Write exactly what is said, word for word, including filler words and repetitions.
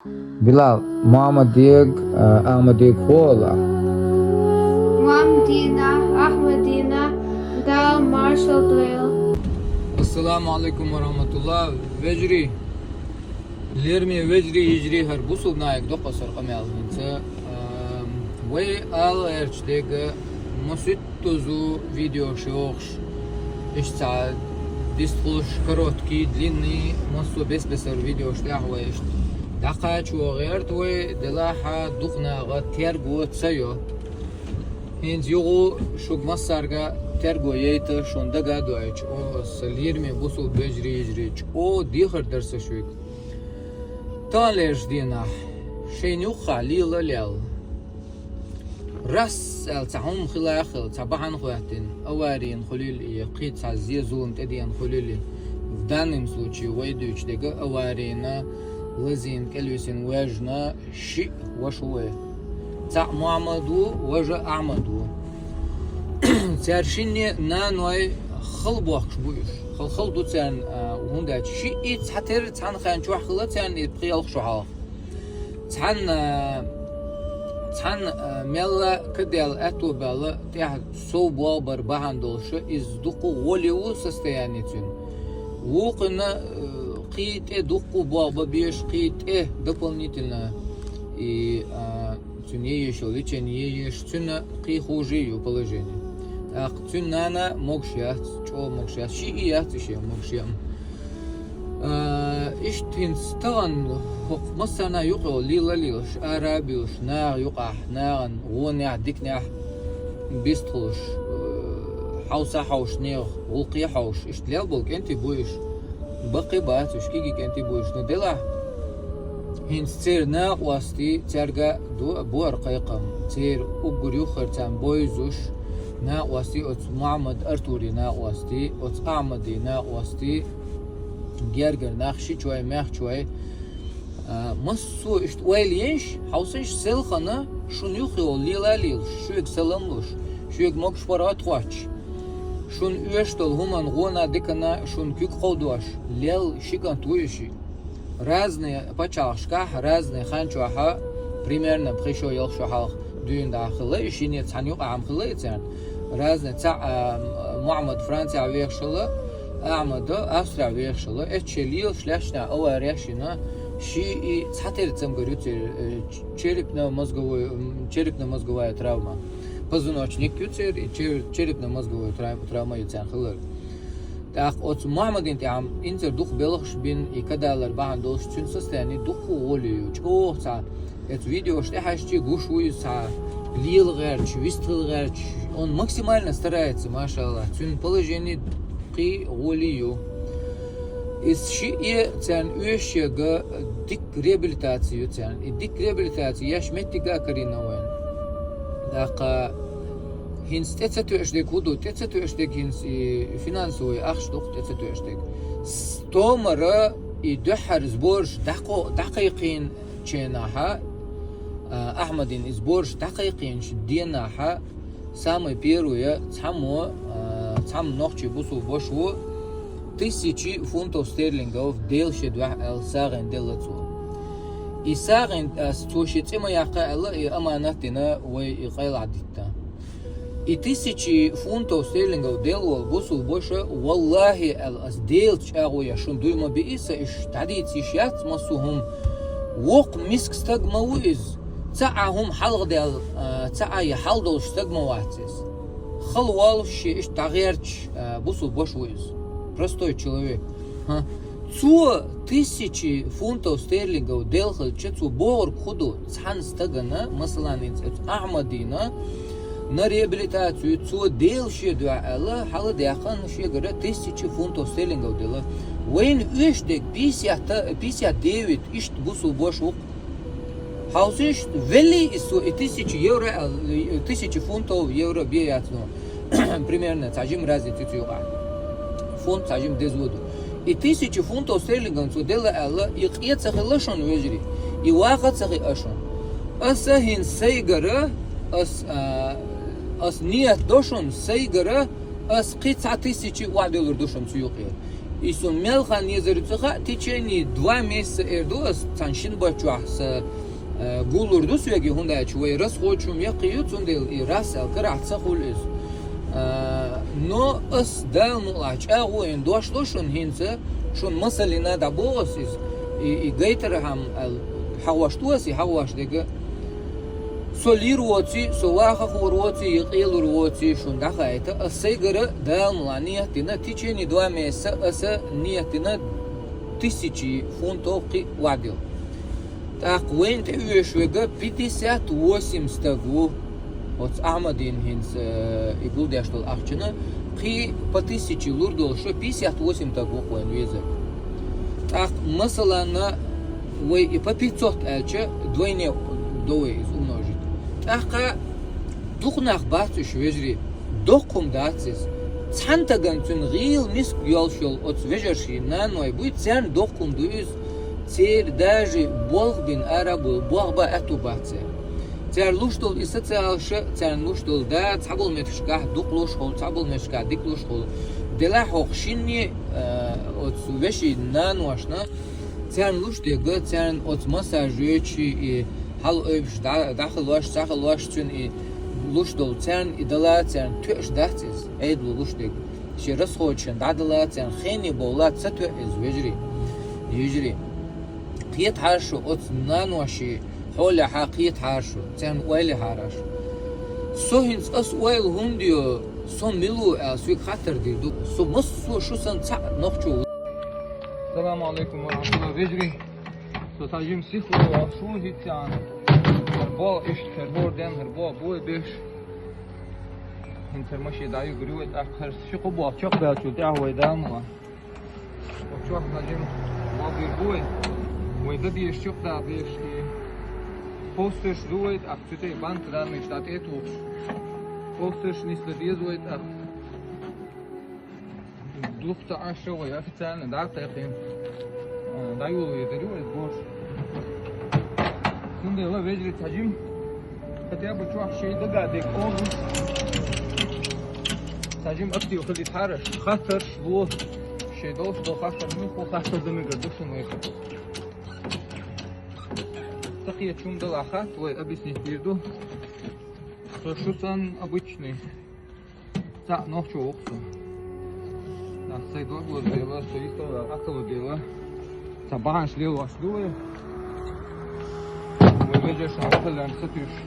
Билал, Мухаммадег, а, Ахмадег хола. Мухаммадина, Ахмадина, Дал Маршал Дуэл. Ассаламу алейкум ва рахматуллах. Вежри. Лерми вежри, ижри, гьар бусулб нагьиг докъасар къамаьл хинца. Ам, вай ала эрч дега масуьттузу видео шохш. Ишца дистхулш короткий, длинный, массо бес-бесар видеош тӀехь вай ишт дӀакхачо гӀерт вай, делахьа духнагӀа терго ца йо. ХӀинца югӀу шуг массарга терго яйта, шун дага а дойташ, о, са лирми бусул бежри ижри, чӀо дехар дар са шуьг. Тан леш денахь, шайн юххахь лела лел. Рас аьлла цхьа хӀума хила а хила, цхьа бахьана хӀоьттина, аварийна хуьлийла и, кхин цхьа зе-зулам тӀедеана хуьлийла и. В данном случае вай дуьйцу дега аварийна, лазийна, кӀелвисина, воьжна шиъ ваша ву вай. ЦаӀ Мухьаммад ву, важа Ахьмад ву. Цаьршинне наной хала бохкаш бу уьш. Хала-хала ду царна, а, хӀунда аьлча шиъ и цхьатера цхьана ханна чохь хила царна и пхи-ялх шо хьалха. Цхьанна, цхьанна, а, мелла кадаьлла, аьтто баьлла, тӀехь сов болх бар бахьана долуша, иза дуккха гӀоли ву состояние цуьнан. Вукхунна, а, кхин тӀе дуккха болх бан безаш, кхин тӀе дополнительно и, а, цуьнан е еш йолу лечение е еш, цуьнан кхин хуже ю положение. ТӀаккха цуьнан нана могуш яц, чӀогӀа могуш яц, шиъ и яц и шен могуш ян. А, иштта хӀинца тахана хӀокху массарна юкъа йолу лела а лелаш, ара а буьйлуш, наха юкъахь, нахана гӀонехь, диканехь бистхуьлуш, э, хьовса а хьовш, нехан гӀуллакхе а хьовш, иштта лел болу кӀентий бу уьш. Баккхий бац уьш, кегий кӀентий бу уьш. Ну, делахь, хӀинца церан накъостий, цаьрга ду-, бу хӀара кхайкхам. Церан уггар юххера царна бовзуш, накъостий, оцу Мухьаммад Артурий накъостий, оцу Ахьмадий накъостий, гергара нах, шичой, маьхчой, а, массо а иштта ойла еш, хьовсийша, селхана шуна юххе йолу лела а лелаш, шуьга салам луш, шуьга могуш-паргӀат хоттуш, шуна оьшуш долу хӀуманна, гӀонна, диканна шуна куьг кховдош, лел ши кӀант ву и шиъ. Разные пачхьалкхашкахь, разные хан чохь, примерно пхи шо, ялх шо хьалха дуьйна дӀа хилла и шиъ, цхьана юкъахь-м хилла и царна. Разные цхьаъ, а, Мухьаммад Францехь вехаш хилла, Ахьмад Австрехь вехаш хилла. Эццахь лелаш лаьтташ, авареш йина, шиъ и цхьатера цамгар ю церан, э, ч-, черепно-мозговой, м, черепно-мозговая травма. Позвоночник ю церан, и чер-, черепно-мозговой трав-, травма ю царна хилар. ТӀаккха оцу Мухьаммадин тӀехь-м инзаре дукха белхаш бина, и кадалар бахьана долуш, цуьнан состояние дуккха гӀоли ю. ЧӀогӀа цхьа, эцу видеош тӀехьаьжча гуш ву иза цхьа лела гӀерташ, вистхила гӀерташ. Он максимально старается, машаллах. Цуьнан положение кхин гӀоли ю. Иза шиъ царна оьшуш ерг дика реабилитаци ю царна. И дика реабилитаци еш меттиг а карийна вайна. ТӀаккха хӀинца тӀе ца тоьуш дерг хӀун ду? ТӀе ца тоьуш дерг хӀинца и финансовый ахча ду-кх тӀе ца тоьуш дерг. Стомара и дуьххьара сбораш дӀакхо-, дӀакхайкхийначу дийнахьа, а, Ахьмадин и сбораш дӀакхайкхийначу дийнахьа, самое первое, цхьаммо, а, цхьамма нохчий бусулба ваша ву, тысячи фунтов стерлингов Делан шен дуьхьа аьлла сагӀина делла цо. И сагӀина, а, цо шен цӀе ма яккха аьлла, и аманат дина вай и къайлахь дитта. И тысячи фунтов стерлингов делла волу бусулба ваша, валлахӀи аьлла, ас Делаца чӀагӀо еш, шуна дуй ма биий сан, уьш дӀадийца йиш яц массо а хӀума. Воккха миска стаг ма ву иза. Цхьа а хӀума хьалхадаьлла, а, цхьа а я хьал долуш стаг ма вац иза. Хала волуш шен иштта дӀагӀерташ, а, бусулба ваша ву иза. Простой человек. ХӀа. Цо тысячи фунтов стерлингов делла хилча, цо бохург хӀун ду? Цхьана стагана, масалан, хӀинца оцу Ахьмадина, на реабилитацию цо Делан шен дуьхьа аьлла, хьала а даьккхина, шегара тысячи фунтов стерлингов делла. Вайна оьшуш дерг пятьдесят, пятьдесят девять иштта бусулба ваша ву-кх. Хьовсийша, веллий иза цо и тысяча евро, э, тысяча фунтов, евро бен яц, ну, примерно цхьа жима разница ю цу юкъахь. Фунт цхьа жима деза ву ду. И тысяча фунтов стерлингов цо делла аьлла, и къен ца хилла шуна, вежарий, и ваха ца хиъна шуна. Аса хӀинца сайгара, ас, а, ас ниет до шуна, сайгара ас кхин цхьа тысяча охьадиллур ду шуна цу юкъе. И сона мел хан езар ю ца хаьа, в течение два месяца эр ду ас, цхьан шин баччохь са, э, гуллур ду соьга, хӀунда аьлча вай расходчун яккхий ю, цундела и рас аьлла карахь ца хуьлу иза. Э, но ас Дала мукъалахь чӀагӀо йина дош ло шуна хӀинца, шуна масалина дӀабоху ас иза. И, и гайтархьама аьлла, хьагӀош ду ас и хьагӀош дерг. Со лийр воций, со вахархор воций, я къелур воций, шуна дӀахаийта, ас сайгара Дала мукъалахь нийят дина, в течение два месяца аса нийят дина тысячи фунтов кхин а охьадилла. ТӀаккха вайна тӀе оьшуш верг пятьдесят восемь стаг ву. Оцу Ахьмадина хӀинца, э, и гулдеш долу ахчана, кхин по тысяче лур долуш пятьдесят восемь стаг ву-кх вайна везарг. ТӀаккха, масалан, вай и по пятьсот аьлча, двойне до вай иза умножить. ТӀаккха дукха нах бац уьш, вежарий, доккха хӀума дац иза. Цхьана стагана цуьнан гӀийла миска йолуш йолу оцу вежаршна наной буй, царна доккха хӀума ду иза, церан даже болх бина ара а буй, болх бан аьтту бац церан. Цара луш долу и социалаш, царна луш долу да, цхьаболу меттигашкахь дукха луш хуьлу, цхьаболу меттигашкахь дика луш хуьлу. Делахь хӀокху шинне, э, оцу вешин наношна, царна луш дерг, царна оцу массаж йойтуш и хьал ойбуш дӀа-, дӀахилош, схьахилош, цуьнан и луш долу, царна и дала, царна тоьаш дац иза, Ӏедало луш дерг. Шен расходашна дӀадала, царна хене бовла ца тоьа иза, вежарий, йижарий. Кхетахьара шу оцу наноши хьолехьа, кхетахьара шу, царна ойла яхьара шу. Со хӀинца ас ойла хӀунда йо, со мила ву аьлла, соьга хаттар дийр ду. Со массо а шу санна цхьаъ нохчо ву. Салам алейкум ва рахматуллах, вежарий. Со цхьа жима сих ву, шу хӀинца. ХӀара боху иштта, хӀара хӀора денна, хӀара боху бой беш. ХӀинца хӀара машен дӀаюгур ю вай, тӀаккха хӀара ши-кхо боху чекхбаьллачул тӀаьхьа вай Дала мукъалахь. Оцу чохь хьажийна валдийр бу вай. Вай дан дезаш чекхдала дезаш и постарш ду вай, тӀаккха цу тӀе банк данныйш дӀа тӀе а тухуш. Постарш нисло деза вай, тӀаккха дукха ца Ӏаш вай официально дӀа а кхайкхина. А, дӀайоло везар ю вай борш. Цундела вежарий, цхьа жима хотя бы чохь шайн дага дерг олуш, цхьа жима актив хилийтахьара, хаттарш ло, шайн долуш долу хаттар, муьлхха хаттар дан мегар ду шуна вайша. Ца кхеташ хӀума далахь хатта, вай объяснить дийр ду. Со шу санна обычный цхьаъ нохчо ву-кх со. Нах, сайн дог лозу дела, со йистовла къаттало дела. Цхьа бахьанаш лелош ду вай. Вай вежаршна масаллина ца туьйсуш.